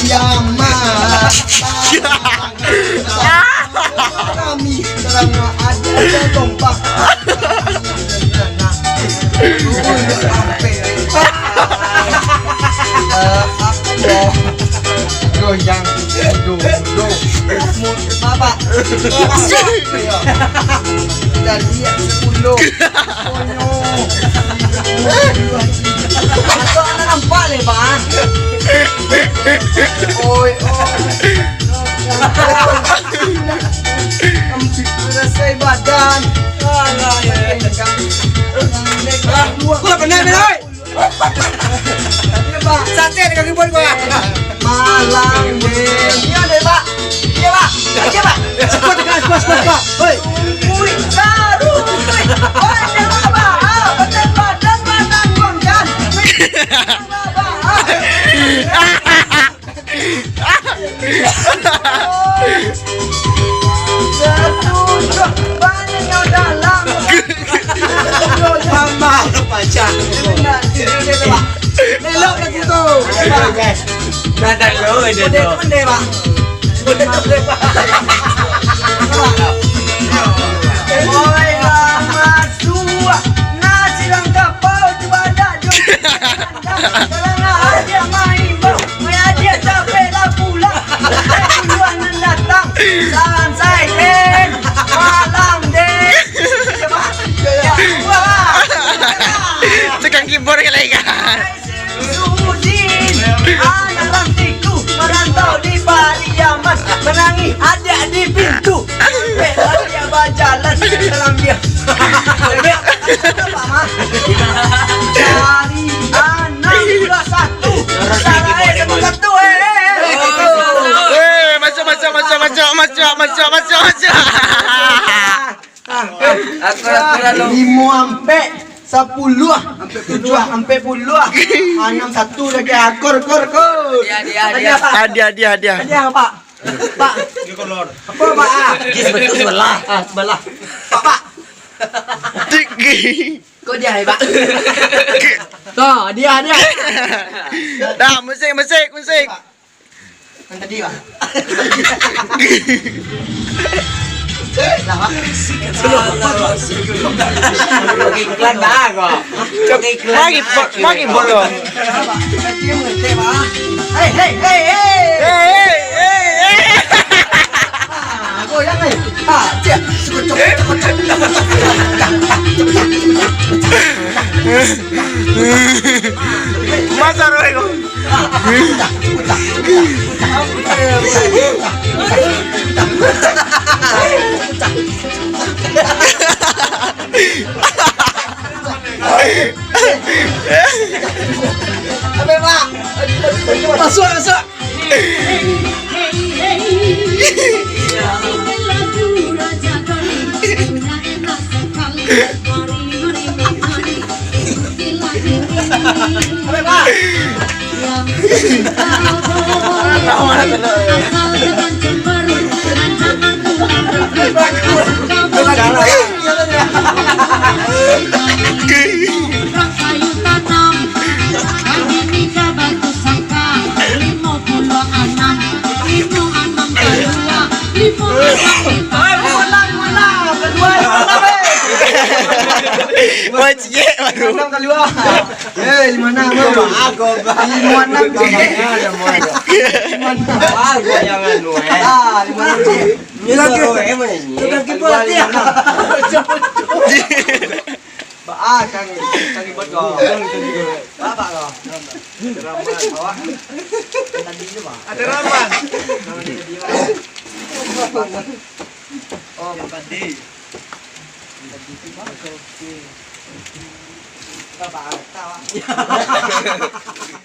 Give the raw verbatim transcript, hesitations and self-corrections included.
Kiamat. Kami terang ada lomba. Sampai. Eh, aku loh. Goyang. Dulu. Bapak. Jadi yang sepuluh. Konyol. Atau anak nampak leh, Bang? Oi, oi. Rasai badan. Alah, ya, ya. Keluar benar, benar, oi. Iya, Pak. Sate dengan ribut gua. Malang, deh. Iya, deh, Pak. Iya, Pak. Iya, Pak. Squat, Pak. Squat, squat, squat. Hoi. Ui, saru. Ui. Oi, jangan, Pak. Ah, betul, Pak. Dan Pak, tanggung, kan? Ui, jangan, Pak. Ah. Banyak nyawa dalam. Tambah pacah. Melok lagi tu. Dah, dah, dah, dah, dah. Kode, kode, Pak. Kode, kode, Pak. Oi, lah masuk. Nasi langka pau cuba dak, Jun. Tolonglah, adik main, bang. Main adik capek lah pula. Bulan nan datang. Salam saya, Ken. Malam, deh. Ya, wah. Tukang keyboard ka lai, kan? Sudin, anak rantiku, merantau di Pariaman, menangis adik di pintu. Sampai adik bajalan dalam dia. Nampak, Mak? Dari anak puluh satu. Salah, eh, satu-satu, eh, eh, eh. Eh, masuk, masuk, masuk. Aku, aku lalu. Limo ampek, sapuluah, tujuah ampek puluah, anam satu lagi, ah, kor, kor, kor. Hadiah, hadiah, hadiah. Hadiah, Pak. Hadiah, hadiah, hadiah. Hadiah, Pak. Pak. Apo, Pak? Ah. Jis betul sebelah. Ah, sebelah. Pak, Pak. Tinggi. Kok dia, Pak? Tuh, hadiah, hadiah. Dah, musik, musik, musik. Yang tadi, Pak. Lah, Pak. Iklan dah, kok. Iklan. Pagi, Pak, pagi, Pak. Tadi yang ngetik, Pak. Hei, hei, hei, hei. Hei, hei, hei, hei. Ah, goyang, hei. Ah, cek. Masa roh, kok. Masuk, masuk. Wah, ciek baru. Enam kalua. Eh, lima enam, bro. Lima enam, ciek. Lima enam. Ah, lima enam, ciek. Tukang keyboard, ya. Ba-, ah, kang, kang keyboard ko. Bapak ko. Ada Raman. Awak. Tadi tu, Pak. Ada Raman. Oh, Pak Pandi. Bapak, tahu, ah.